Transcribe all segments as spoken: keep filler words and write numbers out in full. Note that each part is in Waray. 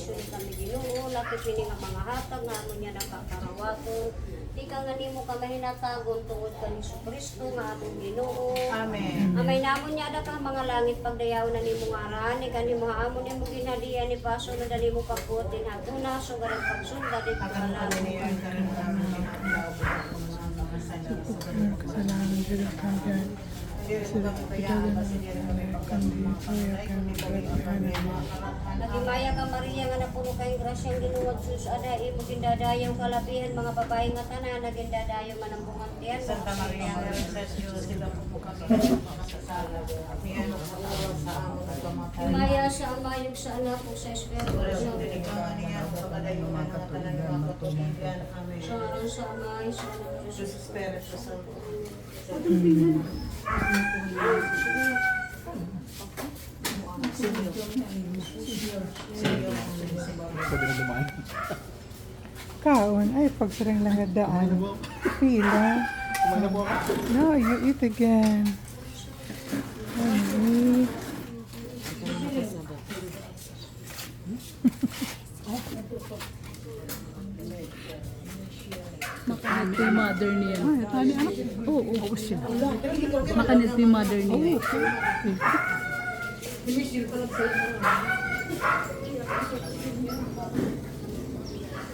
Kami, Ginoo, lakip ini nga mga hatag nga amon niya nakakarawaton. Tikang nga nimo kami hinatagon tungod kan Jesucristo nga amon Ginoo. Amen. Amay namon nga ada ka ha mga langit, pagdayawon an imo ngaran, ikan imo ha amon imo ginhadian, ipasunod an imo pagbuot dinhi ha tuna, sugad an pagsunod dinhi ha langit. Kasalanan, Nagimaya ka, Maria, nga napuno ka hin grasya, an Ginoo adto ha imo, gindadayaw ka labi han mga babaye nga tanan, gindadayaw man an bunga han tiyan mo, Santa Maria, Mother of God, Diyos, ipamangkot mo kami nga mga makasasala, ngayon ug sa oras ha amon pagkamatay. Maya sa Ama, ug sa Anak, ug sa Espiritu Santo. Sa ngaran sa Ama, ug sa Anak, ug sa Espiritu Santo. Kaon. Ay, pagsiring la nga daan. Pila. No, you eat again. Ay, Makanit ko yung mother niya. Ay, tani, anak. Oo, oo. Makanit ko yung mother niya. Oo.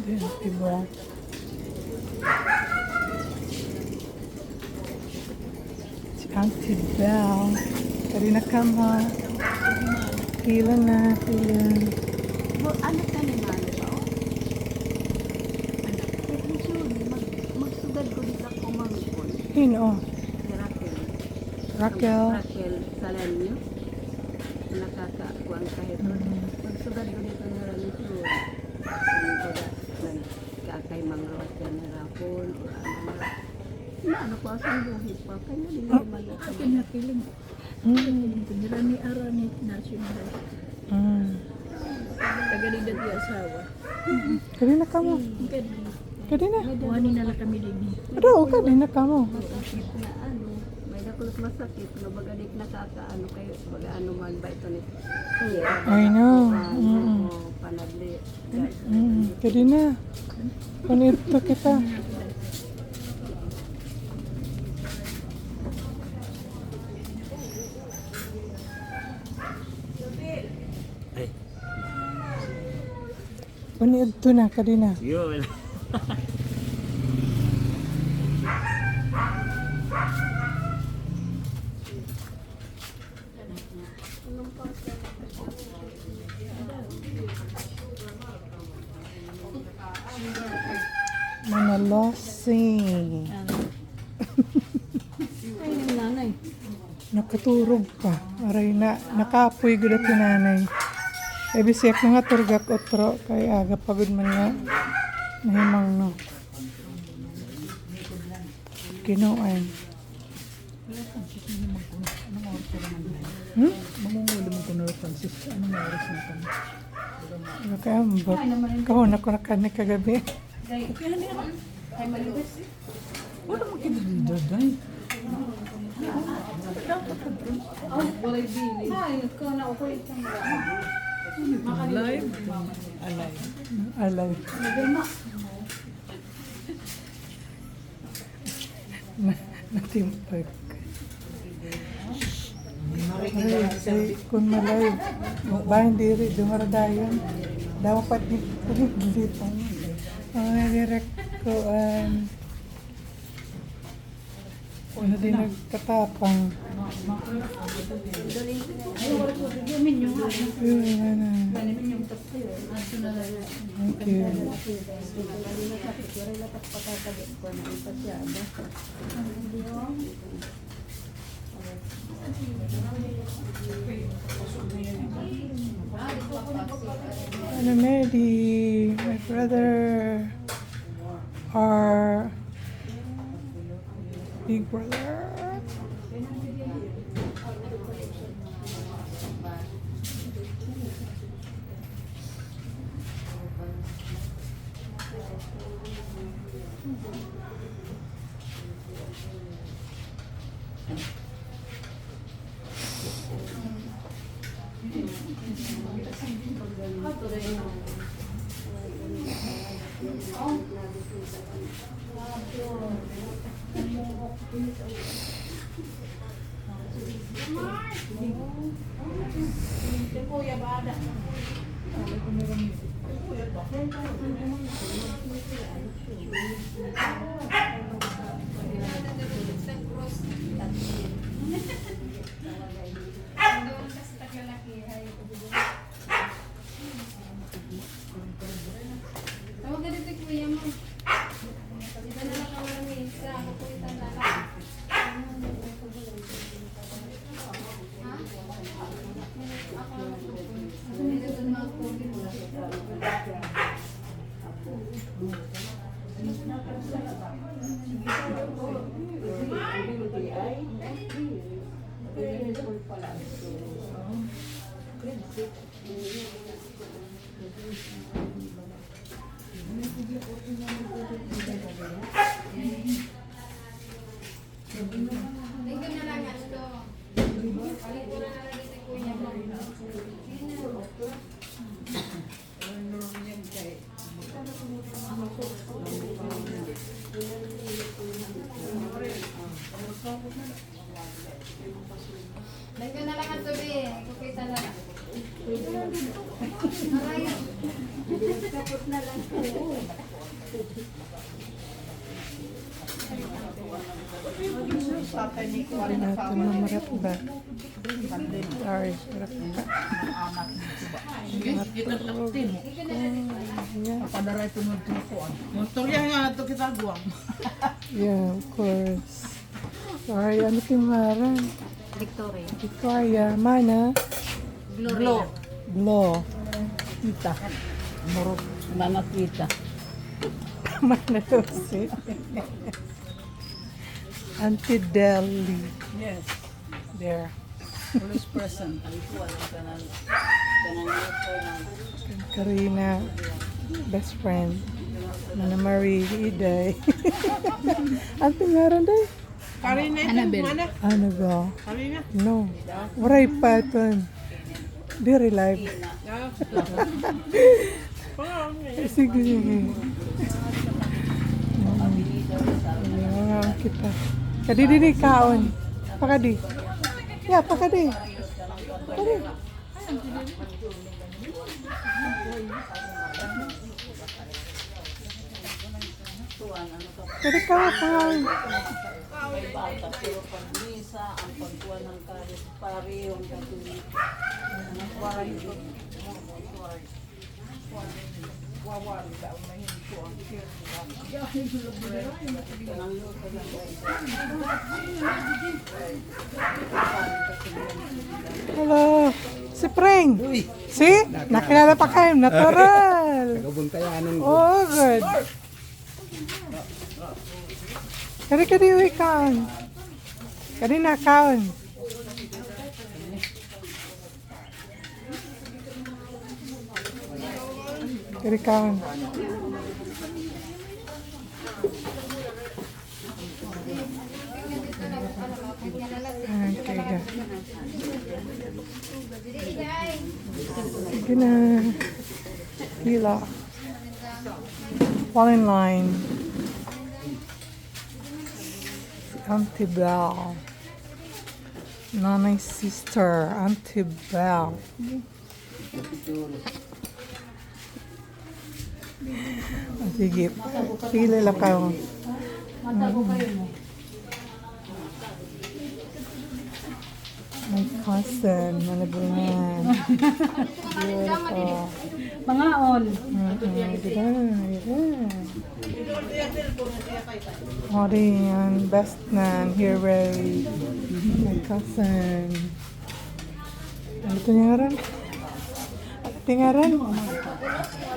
Ayan, diba? Si Auntie Belle. Kadi na kamo. Pila na, pila. Bo, ano ka ni Mano pa, oh? Anak, eh, mag-, magsugad ko dito ako mangkon. Hin-o? Si Raquel. Raquel. Raquel Salanyo. Nakakakuan ka hito. Mm. Magsugad ko dito nga lang ito. Ano ko da, nagkakay mangroas ka na rapon, o ano nga. Inaano ko, asang buhi pa. Kaya hindi man ako. Akin na feeling ko. Mm. Feeling ko, nira ni Ara ni National High School. Mm. Taga dida ti asawa. Kadi na kamo. Mm, kadi. Kadi na. Kuha ni na la kami din. Pero, kadi na kamo. Masakit na ano, may dakulat masakit, no, baga di nakakaano kayo, baga ano man ba ito ni. I know. Ano, mm, panagli. Mm, kadi na. Panirto kita. Ay. Paniudto na, kadi na. Yun. Manalasing. Ay, nanay. Nakaturog pa. Aray na, nakapoy gud at nanay. Ay, bisyak na nga turgak otro. Kay aga pa gud man nga nahimang, no. Kinuan. Hmm? Mangungulong ko na, Francis. Anong oras na kami? Nakaambot. Kahon ako na kani kagabi. Wala mo kita dida, day. Live? Alay. Alay. Na, natimpag. Ay, ay, kun malay. Bahin diri, dumara dayon. Dapat ni, diri pa. Ay, direk ko, an, Ano din nagtatapang? Yun, ano. Thank you. Ano, Medi, my brother, our Big Brother. Tawag ka dito, kuya mo. Dito na lang ka, walang isa. Ako po yung tanda lang. Ha? Ako lang po. Dito sa mga COVID. Lagyan na lang ang tubig. Kukita na lang. Aray. Kapot na lang po. Ano ito, mamarap ba? Sorry, sarap. Sige, sige, tataktin. Yan. Padaray ito magtukuan. Motorya nga ito kita, Guam. Yeah, of course. Sorry, ano ito ngaran? Victoria. Victoria, mana? Gloria. Glo. Kita. Murot, mana kita. Mana daw si Auntie Deli. Yes. There. Always present. Karina, best friend. Mana Marie, Iday. Ano ngaran, day? Karina, Annabel. Mana? Annabel. Karina? No. Waray pa ito. Diri live. Ah. Sige, sige. Mm. Mga kita. Kadi diri kaon. Pakadi. Ya, pakadi. Pakadi. Kadi ka, kaon. Hello. Si Pring. Uy. Si? Nakilala pa kayo. Natural. Taga-Buntayanan ko. Oo, good. Kadi, kadi, uy, kaon. Kadi na, kaon. Kadi kaon. Okay, ga. Sige na. Hila. Fall in line. Si Auntie Belle. Nanay sister, Auntie Belle. Ah, sige. Pili lang kayo. Mm. My cousin, manabungan. Beautiful. Mangaon. Mm-mm, di ba? Ayan. Ori, an best nan, here, Ray. My cousin. Ano ito nga ngaran? Ano ito nga ngaran?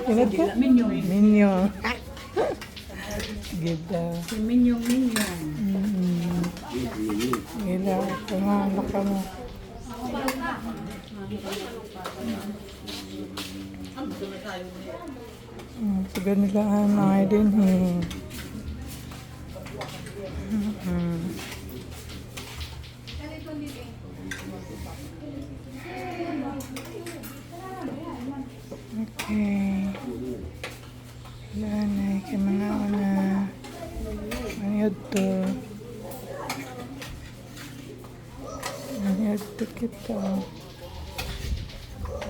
Ano ito? Minyong. Minyong. Gid, ah. Si Minyong, Minyong. Mm-mm. Gila, panganak ka mo. Mm, sugad nila an mga dinhi. Mm-mm. Okay. Wala na. Kay mga, mga, ano yun to? Ano yun to kita?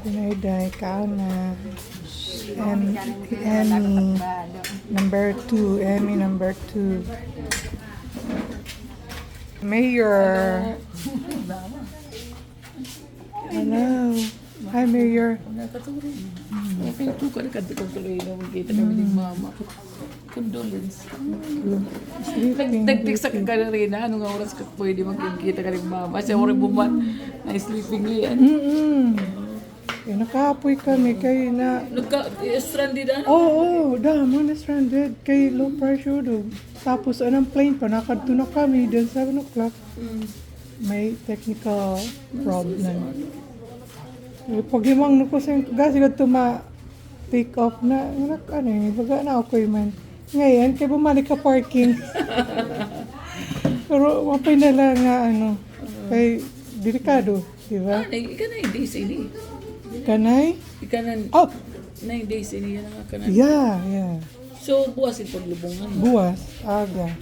Dinayday, kaon na. Em-, Emmy number two, Emmy number two. Mayor. Hello. Hi, Mayor. Nakatulog. Okay, ito ka, nakadto ka tuloy na magkita kami ni Mama. Condolence. Sleeping, Nag-, nag-text sa sleeping. Kakarina, anong oras ka pwede magkita ka ni Mama? Siya, oras buman, na sleeping yan. Mm-mm. Eh, nakapoy kami kay na Nagka-, eh, stranded, ano? Oo, oo, damo na stranded kay low pressure daw. Tapos, anong plane pa, nakadto na kami, then seven o'clock. Mm. May technical problem. Eh, paghimangno ko sa gas, sige to ma-take off na, ano, ano, eh, baga na okay man. Ngayon, kay bumalik ka parking. Pero, mapay na lang nga, ano, kay delikado, di ba? Ah, nay, ika na yung days ini. Kanay? Ika na, Oh! Na yung days ini, yan ang ika na. Yeah, yeah. So, buwas yung paglubungan. Buwas, aga.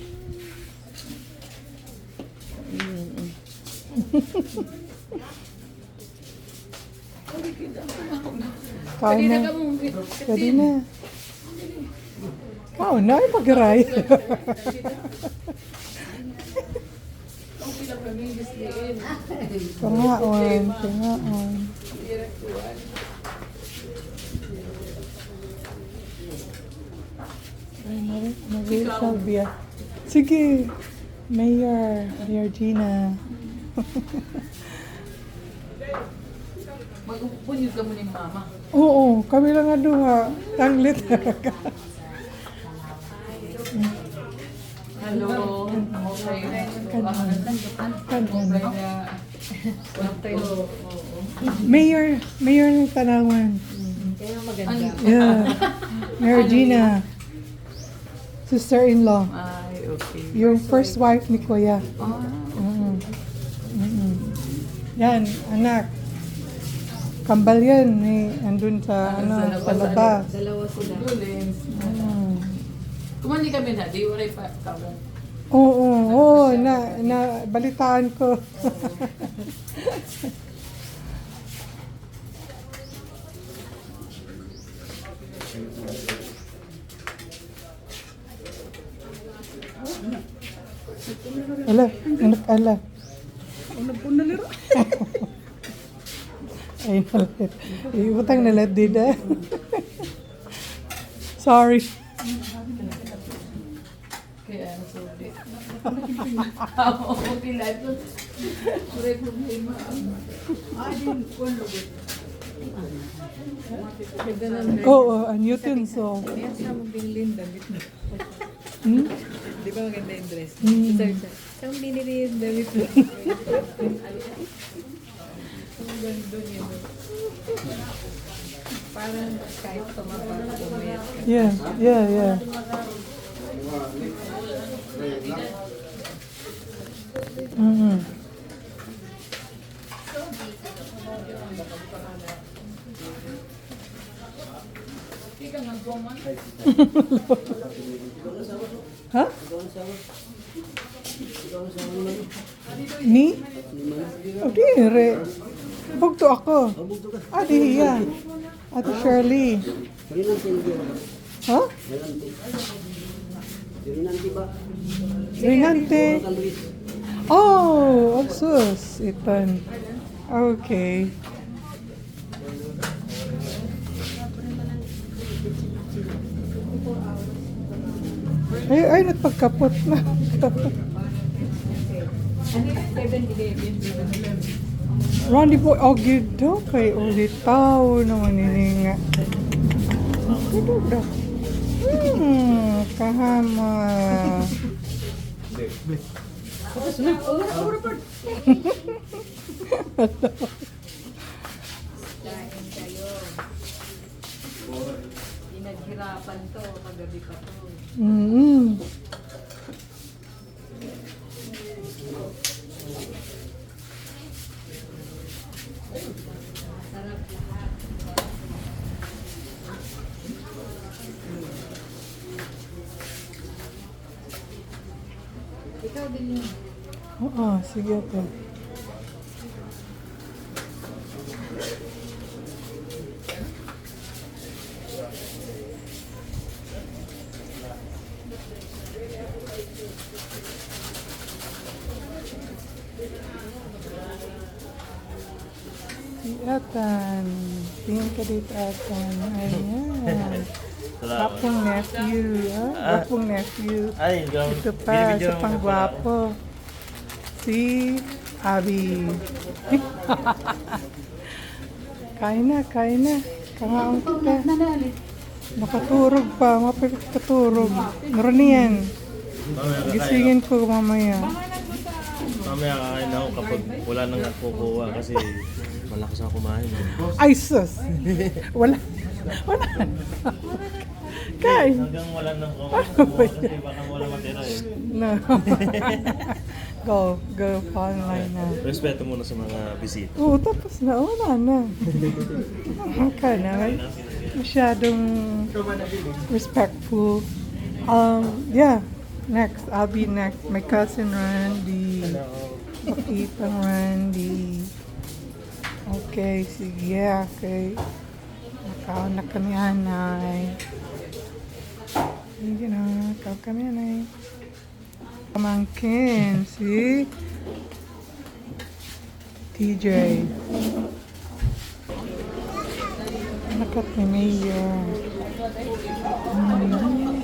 Mm-mm. Kaon na. Pwede na. Kaon na, ay, pag-aray. Pangaon, pangaon. Ay, Marie, Marie Salvia. Sige, Mayor, Mayor Gina. Mag-upunyog kamo ni Mama. Oo, kami lang nga duha. Tanglit. Hello. Okay. Kanan. Kanan. Mayor, mayor ng Tanawan. Kaya maganda. Yeah. Mayor Gina. Sister-in-law. Ay, okay. Yung first wife ni Kuya. Ah. Mm. Mm. Yan, anak. Kambal yan, eh, andun sa, ano, sa labas. Dalawa sila. Mm. Kumani kami na, di waray pa, kambal. Oo, oo, na, na, balitaan ko. Ala, anak, ala. Ay, nalit. Ibutang na lahat dida. Sorry. Kaya, sorry. Okay, live. Waray problema. Oo, ang Newton, so. Kaya sa mong binili yung damit mo. Hmm? Di ba maganda yung dress? Hmm. Sabi siya, "Saan binili yung damit mo?" Ang ganda niya, no? Parang kahit tumaba, pumayat ka. Yeah, yeah, yeah. Mm-hmm. Ha? Ni? O, diri. Bugto ako. Adi hiya. Ate Shirley. Ha? Rinante. Oh, sus, iton. Okay. Ay, ay, nagpagkapot na. Rendezvous, o, gid daw kay ulitaw naman ini nga. Ito daw. Hmm, kahama. Kain kayo. Pinaghirapan to, kagabi pa to. Mm-mm. Sarap lahat. Oo, sige, ate. Si Atan. Tingin ka dito, Atan. Ayan. Salamat. Gwapong nephew, ha? Ah. Gwapong nephew. Ay, grabe. Ito pa, binibidyohan mo pa ako. Isa pang gwapo. Si Abby. Kain na, kain na. Kangaon kita. Nakaturog pa, mapagkaturog. Ngaranian. Mamaya kakain ako. Gisingin ko mamaya. Mamaya kakain ako kapag wala nang kukuha kasi malakas ako kumain, eh. Ay, sus! Wala. Wala. Kain. Hanggang wala nang kukuha kasi baka wala matira, eh. No. Go, go, pa online na. Respeto muna sa mga bisita. Oo, tapos na, wala na. Ka na, masyadong respectful. Um, yeah, next, I'll be next. My cousin Randy. Pakitang Randy. Okay, sige, okay. Nakaon na kami, anay. Sige na, nakaon kami, anay. Pamangkin, si T J. Anak ni Mayor. Hmm.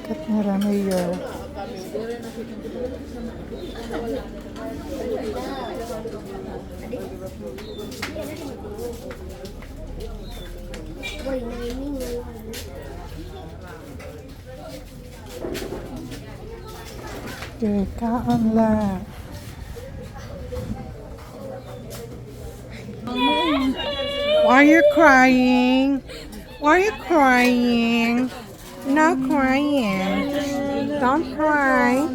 Kat nga ra, Mayor. Teka, ang la. Why you crying? Why you crying? No crying. Don't cry.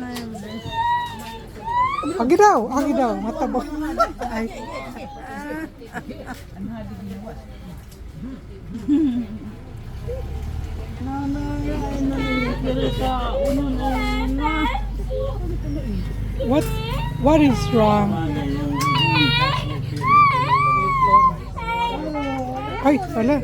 Agi daw, agi daw. Matabok. Ay. What, what is wrong? Ay, wala.